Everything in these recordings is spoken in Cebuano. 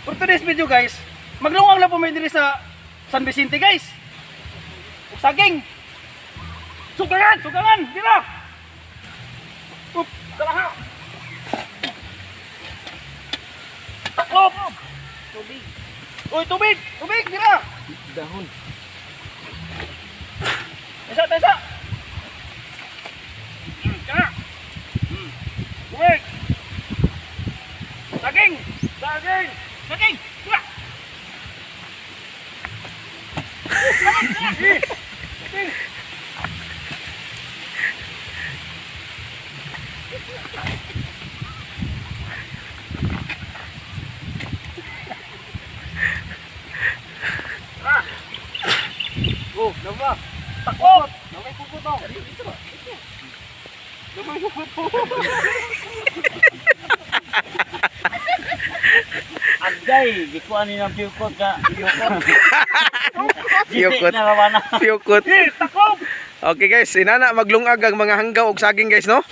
For today's video, guys, maglungag lang po mi diri sa San Vicente, guys. Ug saging. Sugangan, sugangan, dira. Up, dara. Taklop. Tubig. Uy, tubig, tubig, dira. Dahon. Tesa, tesa. Kana. Tubig. Saging, saging, saging. Dira. Saging. Oh, nawa. Takot. Naway kuko to. Naway kuko to. Agay, gikuan ni ng piyukot ka. Piyukot. Piyukot. Na rawana. Piyukot. Eh, takot. Okay guys, inana maglungag ang mga hanggaw og saging, guys, no.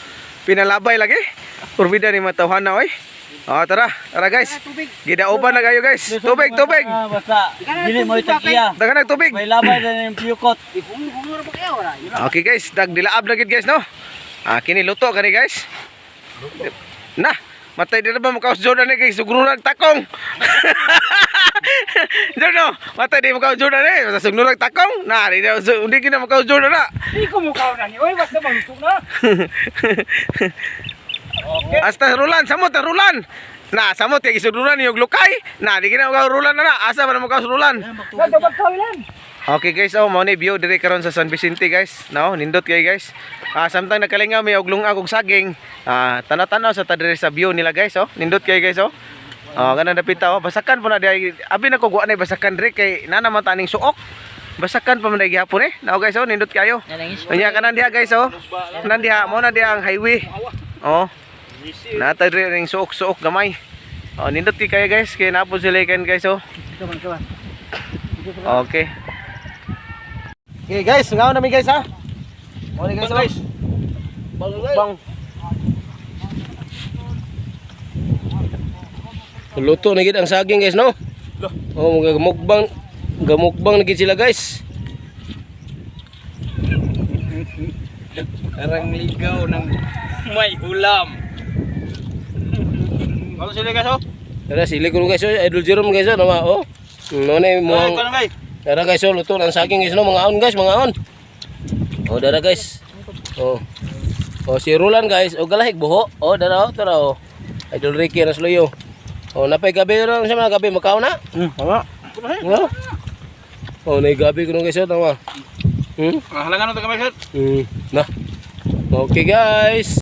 Pinalabay lagi. Purbida ni matawhan na oy. Oh, tara, tara guys. Tubig. Gidauban na kayo, guys. Tubig, tubig. Basta dili mo itagiya. Dagan tubig. May labay na yung piyukot. Ihung-hung ra ba kayo wala? Okay guys, dagdilaab na gid, guys, no. Ah, kini luto kani, guys. Na, matay di na ba makaus Jordan ni guys, sugnurag takong. Jordan, no, matay di makaus Jordan eh, basta sugnurag takong. Na, di na hindi kina makaus Jordan na. Di ko mukhaw na ni. Oy, basta maluto na. Okay. Hasta rulan, samot ang rulan. Na, samot kay isugnuran yung lukay. Na, di kina makaus rulan na na. Asa ba na makaus rulan? Nagdabag kawilan. Okay guys, oh mao ni view diri karon sa San Vicente, guys. No, nindot kay guys. Ah, samtang nakalingaw may og lungag og saging. Ah, tanaw-tanaw sa ta diri sa view nila, guys, oh. Nindot kay guys, oh. Oh, kanang dapita oh, basakan po na di abi na ko guwa na basakan diri kay nana man taning suok. Basakan pa man dai gihapon eh. Nao guys, oh, nindot kayo. Unya kanan diha, guys, oh. Kanan diha mo na diha ang highway. Oh. Nata diri ning suok-suok gamay. Oh, nindot kay kayo, guys, kay napon sila kan, guys, oh. Okay. Okay guys, ngaon nami, guys, ha. Mo ni guys, oh. Guys. Bang. Luto na gid ang saging, guys, no? Oh, mga gamukbang gamukbang na gid sila, guys. Parang ligaw ng may ulam. Ano sila, guys, oh? Tara sili ko guys, oh, Idol Jerome, guys, oh, nama oh. No na Ay, mo. kanan, guys. Tara guys, oh, luto na ang saging, guys, no, mga on guys, mga on. Oh, dara guys. Oh. Oh, si Roland, guys, oh galahig buho. Oh, dara oh, tara oh. Idol Ricky Rasloyo. Oh, napay gabi ron sa mga gabi makaon na. Tama. No? Oh, nay gabi ko guys, oh, tama. Halangan na to kamay, sir. Na. Okay guys.